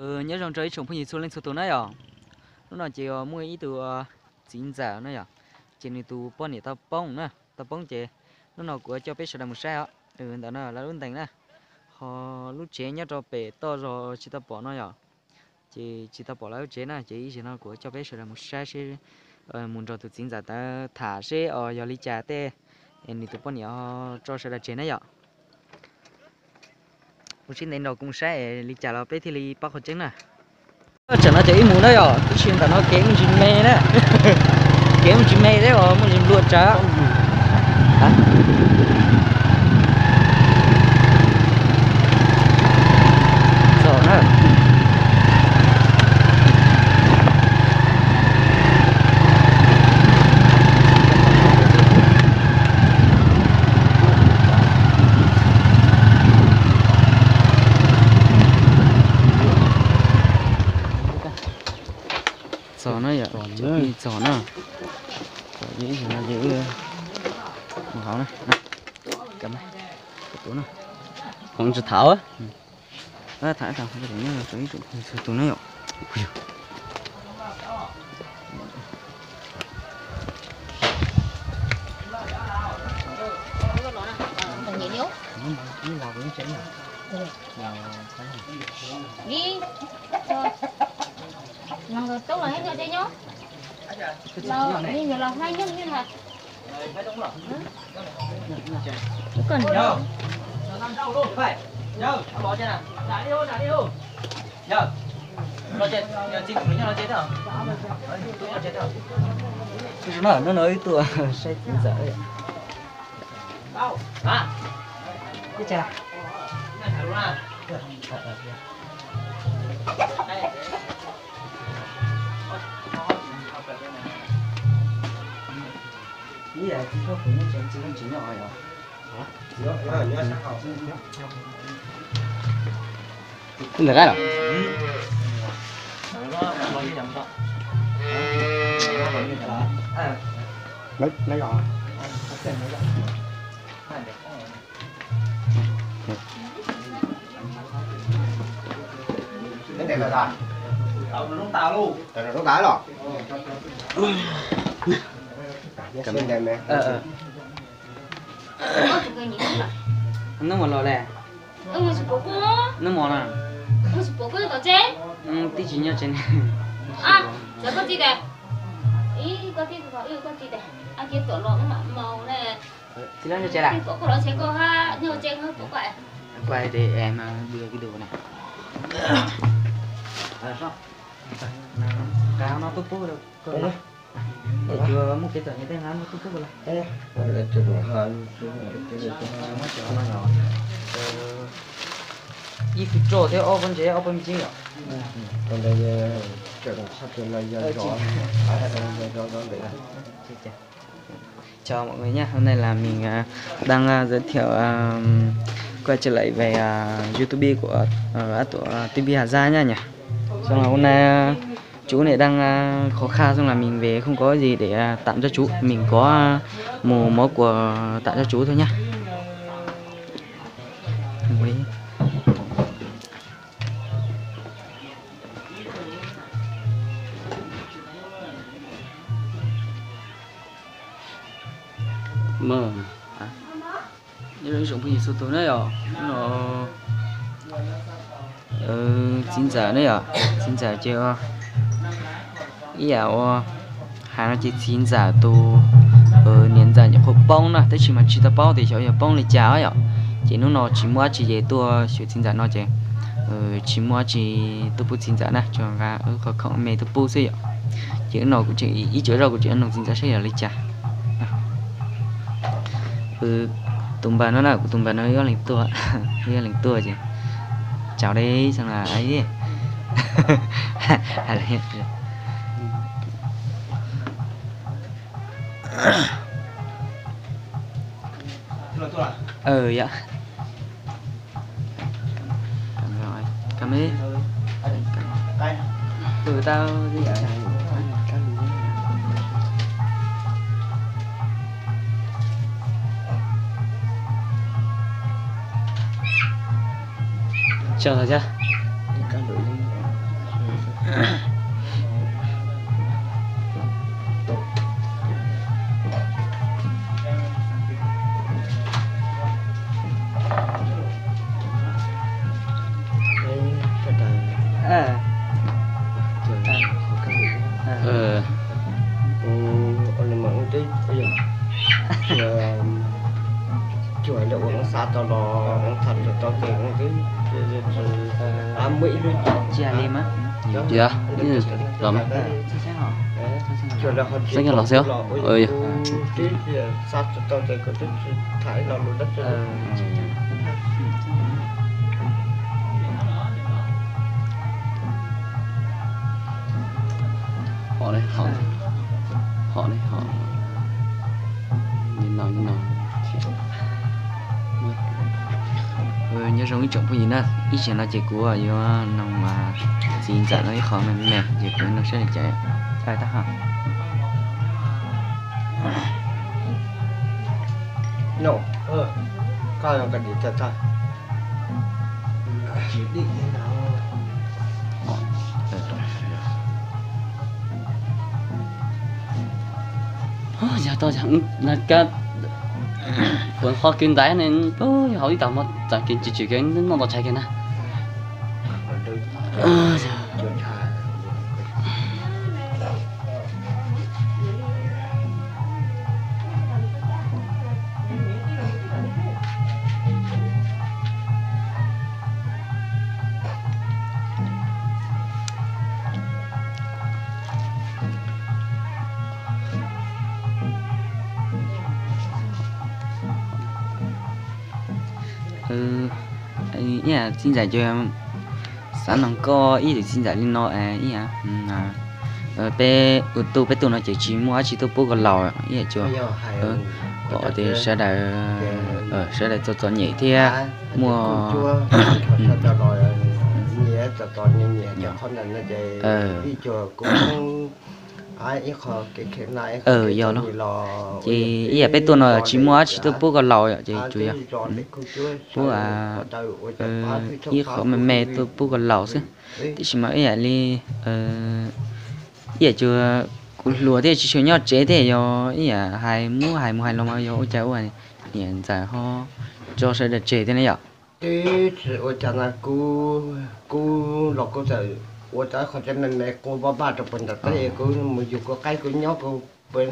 Nyob zoo rau ib tsoom phooj ywg txhua leej txhua tus na yom. Hnub no ces muaj ib tug txiv ntxawm na yom, ces nws tus poj niam tau poob na, tau poob ces hnub no kuv coj peb sawv daws mus saib os. Ntawm no lawv lub ntees na, ho lub tsev nyob rau pem toj zog tsis tau pom no yom, ces tsis tau pom lawv lub tsev na, ces ib zaug no kuv coj peb sawv daws mus saib seb, mus nrog tus txiv ntxawm ntawd tham seb os yog li cas tej nws tus poj niam tso sawv daws tseg na yom. Ua siab ntev nrog kuv mus saib es li cas los peb thiaj li paub qhov tseeb na. Tam no ces wb mus na yom, tab sis ntawm no kev muaj ntsis me na, kev muaj ntsis me thiab os muaj ntsis nplua tsawv. Txog na. Txog na yom, txog na. Txog ces mus hauv na. Hauv tsis thaum tham ib tug na yom. Hnub no wb tuaj saib txiv ntxawm. Ntawm qab los? Nub mos los le. Nub mos na. Tib tsis nyob tsev. Txiv hlob nyob tsev lawm? Kuv es mas dua kib du na. Nqa no tuaj pub. Tsuas muaj kev txom nyem tej nqa no tuaj pub los. Ib tug roj thiab ob pob ntses ob pob me ntsis yom. Chào mọi người nha, hôm nay là mình à, đang à, giới thiệu à, quay trở lại về à, YouTube của à, Á Tuộc à, T V Hà Giang nhá nhỉ. Xong là hôm nay à, chú này đang à, khó khăn, xong là mình về không có gì để à, tặng cho chú, mình có à, mù mó của tặng cho chú thôi nhá. Nyob zoo ib tsoom phooj ywg txhua tus na yom, hnub no txiv ntxawm na yom, txiv ntxawm ces ib yam uas hais no ces txiv ntxawm tus niam ntxawm nyuam qhuav poob na, tab sis mas tsis tau paub tias xyov yog poob li cas yom. Ces hnub no tsis muaj dab tsi ces tuaj xyuas txiv ntxawm no ces tsis muaj dab tsi tuaj pub txiv ntxawm na, tsuas nqa qhov khoom me tuaj pub xwb yom. Ces hnub no kuv tseem ib cuam zoj kuv tseem nug txiv ntxawm saib yog li cas. Tus npawg no na, kuv tus npawg no yog leej tuaj, yog leej tuaj ces chào đây xem là ấy. Ờ, dạ. Cầm rồi, cầm đi. Từ tao đi. Chào rồi chưa? Yog, los mas. Xeeb los xwb. Hom li, hom li, hom li no, no. Nyob zoo ib tsoom phooj ywg na, ib tsam no ces kuv yuav noog txiv ntxawm no ib qho me me ces kuv noog saib li cas. Tab hais Yog tau, kuv qhov kwv ntaiv ne, yog hauv ib tag hmo txog kev tsis tsim kev noj tau tshais kiag na. Ib yam txiv ntxawm ces xav noog koj ib lwm txiv ntxawm li no ib yam, peb ua tuj peb tuj no ces tsis muaj dab tsi tuaj pub koj laus ib yam tsuas pom tias sawv daws, sawv daws txom txom nyem thiab muaj yog, yog peb tuaj no tsis muaj dab tsi tuaj pub koj laus yom, ces tsuas yog pub ib qho me me tuaj pub koj laus xwb. Tiam sis mas ib yam li, ib yam tsuas kuv hluas thiab tsis tshua nyob tsev thiab, yog ib yam hais muab hais mus hais los mas yog ua cas ua niam ntxawm ho tso sawv daws tseg thiab ne yom? Tsis ua cas na, kuv los kuv txawm ua tau qhov tseeb me me quaj npaj npaj rau puag nram teb, kuv mus yug kuv qaib kuv nyob kuv puag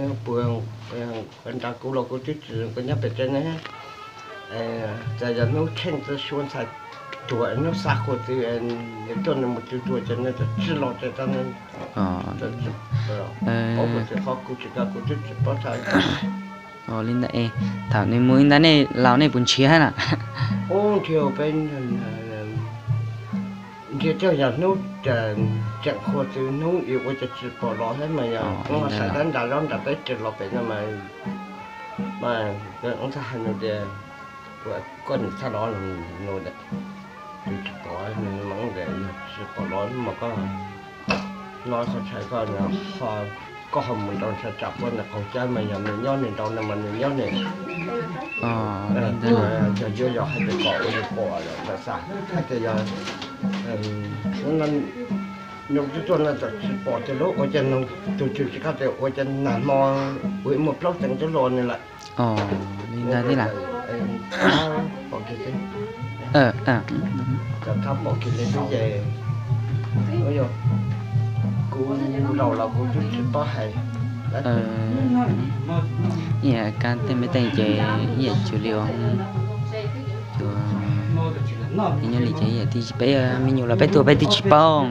nrad, kuv los kuv twb tsis, kuv nyob pem tsev ne. Txawm yog hnub tsheej txawm suav ntxhais tuag, hnub xa qhua txwv, nws tuaj nws mus txwv tuag ces nws txawm tsis los ces tau, paub kuv tsis, qhov kuv tsis tau kuv twb tsis paub txhais. Li ntawd es thaum nws mus li ntawd nej laus nej puas nrhiav na? Ub, nrhiav peb, nrhiav coj yog hnub tseem qhua txwv hnub ib ua ces tsis pom los thiab mas yog ua xav dab nram zob nram peb tsev los pem no mas, mas ntxhais hais nws tias, koj nim txhaj los nws, tsis pom, nws mas yog tsis pom los mas koj no qhov tshais koj, koj ho mus nrau ntshai tsam puab nws qaug cawv mas yog nws nyob nws nrau no mas nws nyob nws. Yog yuav yog hais tias kom ua li pom lawm xav hais tias yog nws twb tuaj no txawm tsis pom tias lub ua cas nws tus tswv tsis kaj tias ua cas nag hmo ua ib muaj plaub teev twb los nws lawm. Li ntawd thiab las. Pom kiag xwb. Txawm thab pom kiag li xwb ces kuv laus los kuv twb tsis paub hais. Ib yam kab tej me teej ces ib yam cuag li, cuag nyob li ces ib yam tib si peb me nyuam los peb tuag peb twb tsis paub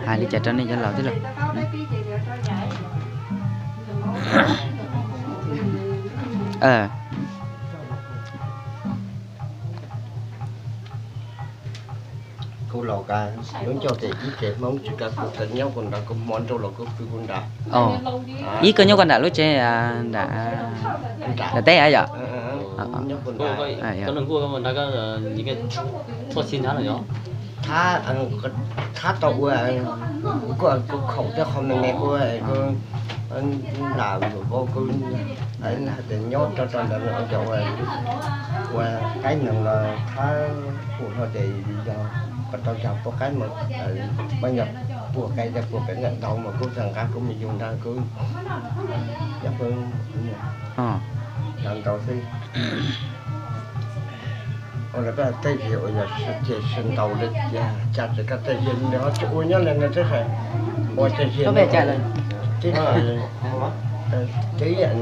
hais li cas rau nej cov laus thiab lauj. Kuv laus ka, lub ncauj ces ib tsev Hmoob tsis ka, kuv txawm nyob kuv nrad, kuv hmo nrau los kuv pw kuv nrad. Ib koj nyob koj nram lub tsev nram teb yom? Nyob kuv nrad. Thab tau ua, kuv khaum tej qho me me kuv nram vauv kuv hais tias nyob rau rau ntawd ua cas ua, ua qaib nees los thab ua hlo ces yog pas tau cog pua qaib mas, mas yog pua qaib tej pua pem ntawm ntau mas kuv txawm nqa kuv me yug nrog kuv cov phooj ywg ntau xwb. Ua lawv tej ziag uas yog sib ceg sib ntaus li cas tsis kaj tej ziag nws ho tsis ua nyob li no twb hais ua ceg ziag, twb yam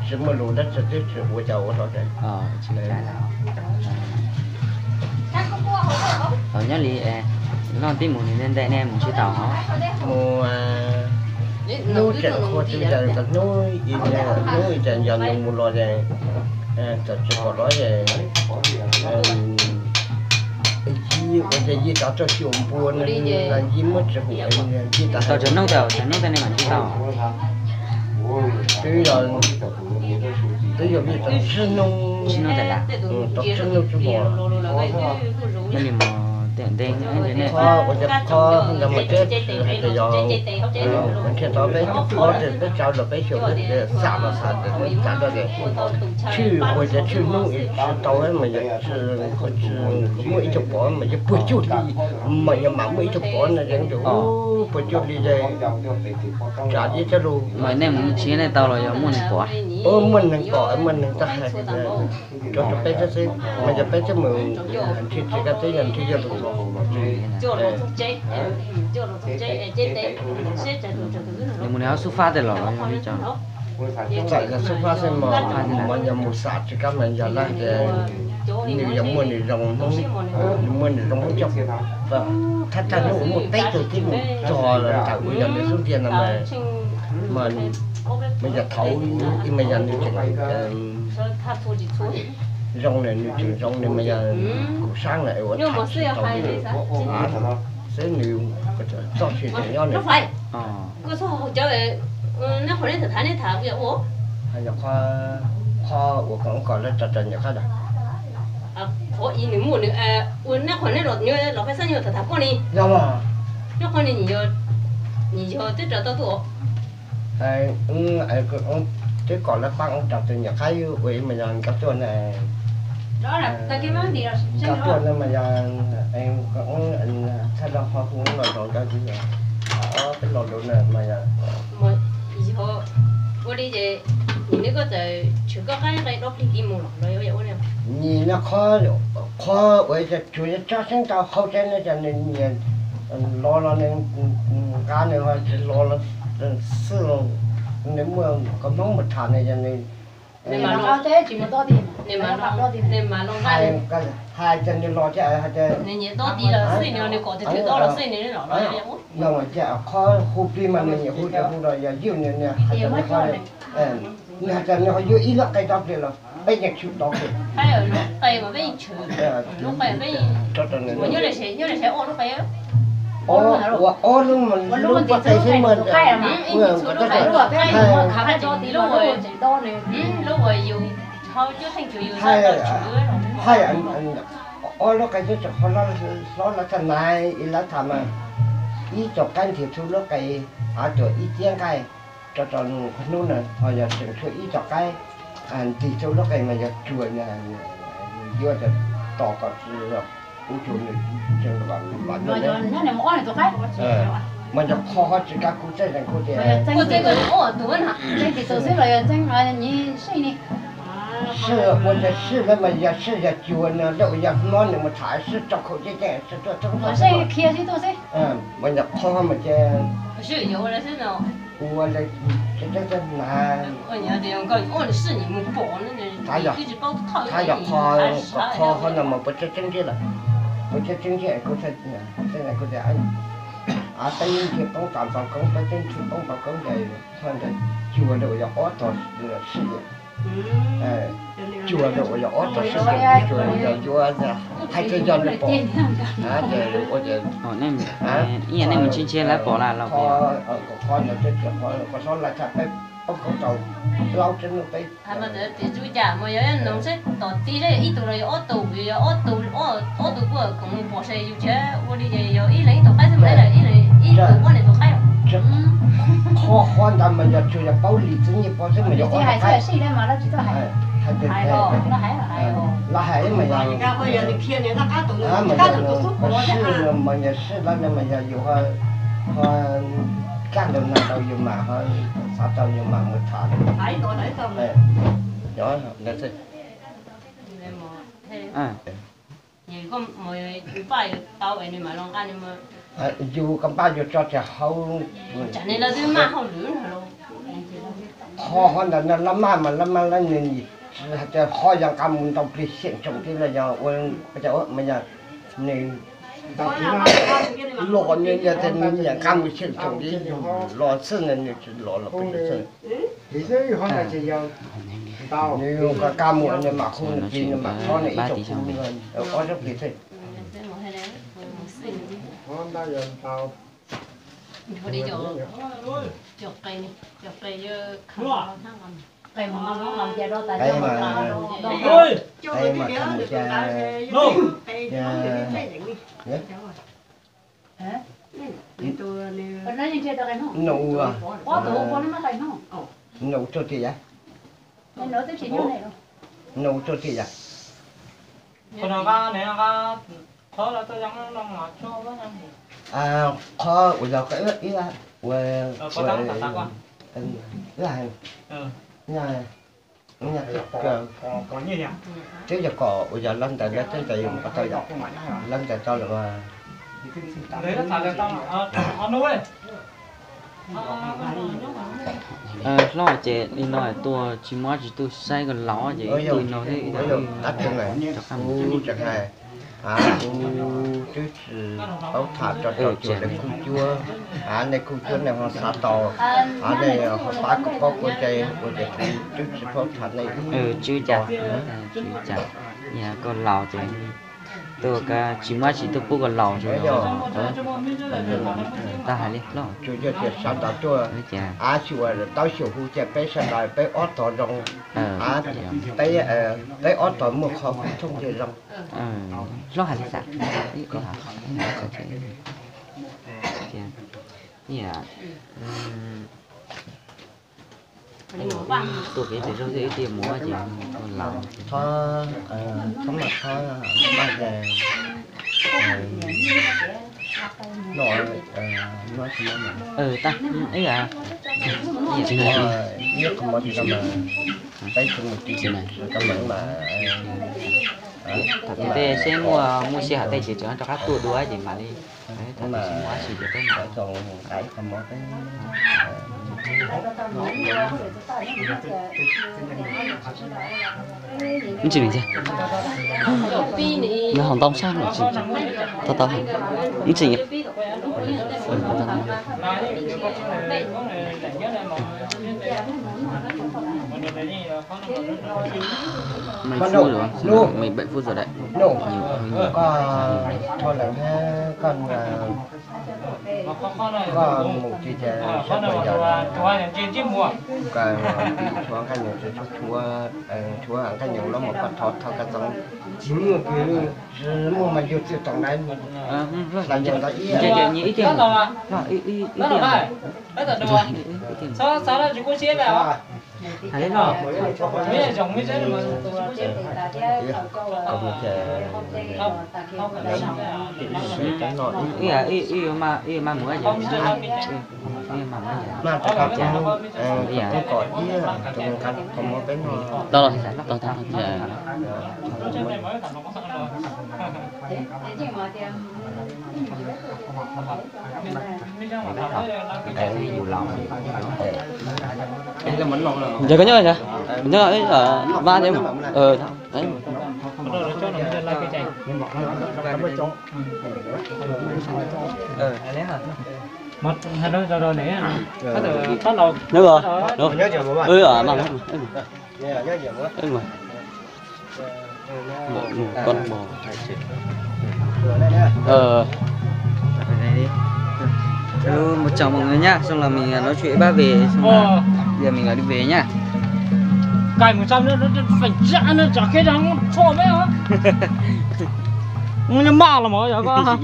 tsis muaj lus dab tsi twb tsis ua cas ua rau. Nyob li loj tib mus nws nte nej mus tsis tau os. Mus hnub tseem qhua twb yog hnub, hnub cas yog nws mus los es txawm tsis pom los es yij ua cas yij rov tuaj xyuas npua no, yij muab tsis hum, yij rov tau tsav noob tas, tsav noob tas nej mam ntsib tau. Twb yog, twb yog vim tau tsib hnub, tsib hnub tas tas, tau tsib hnub tsib hmo. Nyob li mus tiam ntev ua cas qhov ntawd mas twb hais tias yog nrhiav tau peb caug qhov ces peb tsav los peb xyaum peb xam los xam tias tsav tau ces tshwj ua cas tshwj hnub tsis tau mas yog tsis muaj ib tug pov mas yog puag cuag li, mas yog mam muaj ib tug pov no ces puag cuag li ces tsav ib tug lus. Mas nej mus nrhiav nej tau los yog muaj neeg pom? Muaj neeg pom, muaj neeg tau hais rau rau peb thiab xwb, mas yog peb twb mus nrhiav tsis kaj teb yog nrhiav yog tus nws mus nws ho xub fab tej los los yog li cas? Txawm yog xub fab xwb mas yog mus xam tsis kaj mas yog lawv tias nws yog muaj nws zoo Hmoob, nws muaj nws zoo Hmoob coj, thawj thawj hnub uas muaj peb tug tib mus txog ntawm uas yog nws xub ntiag no mas, mas yog thaum ib mas yog nws tseem zoo na, nws tseem zoo na mas yog kuv sab na es ua tsis tau xwb nws txoj sia tseem nyob na. Qhov uas kom kom lawv tso rau nyuam qab da. Qhov ib nws muaj nws, ua neb qhov neb los nyuam los peb xab nyuam tham tham koj ni. Yog mas. Neb qhov ni, nws yog twb rov tau tuaj. Twb kom lawv pab rau tus nyuam qab ua ib mas yog nkawd tuaj na. Nkawd tuaj no mas yog thaj loj ho hu los zoo nkawd tis, peb los lus na mas yog. Ua li ces nim no koj txawm tshwm koj qab nqe dob plig kiv mus los yog ua li? Nim no qhov, qhov uas tsuas yog tso xeeb tau hauv tsev no ces nws nyiam los los nws nqa nws ho tsis los los xwb, nws muaj koob hmoov mus tham nws ces nws hais, hais tias nws los thiab hais tias no ces qhov hu plig mas nws nyiam hu ces hu los yog ywj nws, nws hais tias nws ho yuav ib lub qe dob plig los peb yeej tshwm dob plig. Ua ob lub, lub poj qe xwb mas, hais ob lub qe xwb tseem hlob lawv tham na, ib lawv tham mas ib co qaib nthis txhua lub qe, av tuam ib ciab nqaij, rau rau hnub no ho yog tseem tshuav ib co qaib nthis txhua lub qe mas yog tsuas yuav tos kom ub tsuas nws tseem los mas yog qhov ho tsis kaj kuv txawj zeem kuv tias sij, ua cas sij lawv mas yog sij yog cua no lawv ua yog hlob nws mus tham sij rau khaum ceeb ceeb sij tuaj thoob mas yog qhov mas ces ua li tseeb tseeb na. Txhais yog qhov, qhov no mas puas tseeb tseeb ntiag lawm, puas tseeb tseeb ntiag kuv txhais kuv tias av peb ntsis poob tas npau koob, peb tseeb ntsis poob npau koob ces txog ntawd cua lawv ua yog ob tog sij, cua lawv ua yog ob tog sij, cua yog yuav hais tias yog nws pom ces ua ces ib yam nej mus ntsib ntsib lawv pom lawm los qhov no twb tsis qhov ko hlob lawv tham peb poob koob tau plaub tsib hnub peb Mas txawm tias tsuas cas mas yog nws seb tom ti seb yog ib tug los yog ob tug, yog ob tug, ob tug kuj khoom mus pom seb yus tsev ua li ces yog ib leeg ib tug qaib xwb mas ib leeg ib tug muab nws tus qaib. Qhov qhov ntawd mas yog tsuas yog paub li txwv nyiaj pog xwb mas yog ob tug qaib. Hais tias lawv hais mas yog sij mas yog sij lawv no mas yog yus ho kaj ntug no tau yus mam ho xav tau yus mam mus tham. Nyob ntawd xwb. Yus koj npaj yuav tso tias hauv, qhov ntawd no lab maj mas lab maj lab nws hais tias ho yog nqa mus ntau plig xyeem tsoom thiab los yog ua, yog nws los nws yog tias nws nyiam nqa mus xyeem tsoom thiab los xwb na, nws tsis los los peb xwb. Nws nqa mus nws mam hu nws plig nws mam txhob nws ib tsoom kuv ob tsob plig xwb. Qe mas, qe mas kha mus cas, nus, nus tuaj tiag yam, nus tuaj tiag yam. Qhov uas yog ib, ib, ua, ib, twb yog kom uas yog lawv ntawd lawv twb ntawd yus mus qhov tau yom, lawv ntawd tau lawm. Hlob ces li no tuaj tsis muaj tsis tuaj saib koj laus ces ib tug no thiab ib tug rov qab mus. Kuv tseem hais, kuv twb tsis paub tham tso tau cuag nej kuj cuab, nej kuj cuab nej ho xav tau, nej ho pab kuv paub kuv ntse ua ces kuv twb tsis paub tham nej. Tswv cas, tswv cas, yog koj laus ces tuaj tsis muaj tsis tuaj pub koj laus tsuas yog. Tag hais li hlob. Tsuas yog tias sawv daws tuaj, a xyuas tau xyuas hu ces peb sawv daws peb ob tog zoo, peb, peb ob tog muaj qhov hu thooj ces zoo. Hlob hais li xav, tuaj kev pem zog xwb ib tiag mus ces laus. Thov, thov mas thov npaj no, no tsis muaj, ib qho mov tsis tau mas, peb tsis mus tsis tau mas, tej seb muaj, muaj sij hawm tej ces tseem rov qab tuaj dua ces mam li, tab sis muaj dab tsi ces peb mam li. Ib tsis nws ntag, nws ho ntoo sab no tsis tau tau ib tsis. Mười phút rồi, mười bảy phút rồi đấy. Koj thov lawm thiab koj, koj mus tsis ces sab pas yog, koj pib tshuav nqaij nyoos, tshuav, tshuav nqaij nyoos los mas koj thov thov koj txoos, tsis muaj kws, tsis muaj mas yug txwj toom na, hlais nyoos ntawd ib, ib tiag. Ib, ib, ib mas muab, ib mas muab, ib mas muab, ib mas muab, ib, tau los, tau, tau. Giờ có nhớ hả? Nhớ, vá chứ. Ờ, đấy. Ờ, đấy hả? Mà hai đứa rau rau này á. Có thể tắt lầu. Nhớ rồi. Tắt lầu. Nhớ chưa, bố? Ừ, ờ, mà, mà, mà. Nhớ, nhớ nhiều quá. Ừ, mà. Một, một con bò. Ờ. Hello, một chào mọi người nhá. Xong là mình, à, nói chuyện với bác về, xong là, ờ, bây giờ mình lại đi về nhá. Cài một trăm nữa, nó, nó phải chặn, nó chả khi nào nó thua mấy hả? Nó mạo là mà, giờ có hả?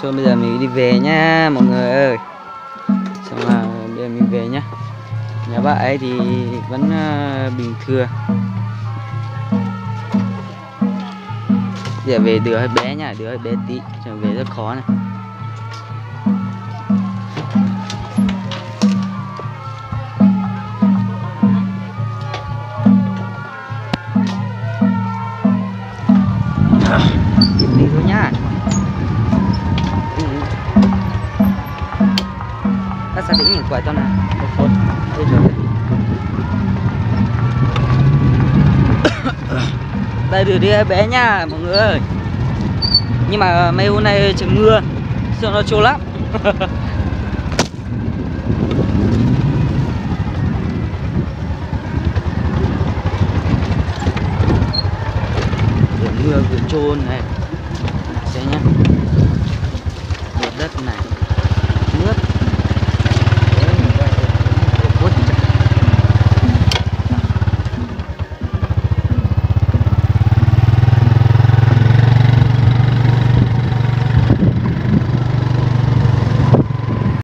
Xong bây giờ mình đi về nhá mọi người ơi. Xong là bây giờ mình về nhá. Nhà bác ấy thì vẫn, ờ, bình thường. Giờ về đường hơi bé nhá, đường hơi bé tí, cho về rất khó này. Quay tao na, một phút. Đây được đi bé nha mọi người. Nhưng mà mấy hôm nay trời mưa, sợ nó trôi lắm. Vừa mưa vừa trôi này. Đây nhá. Một đất này.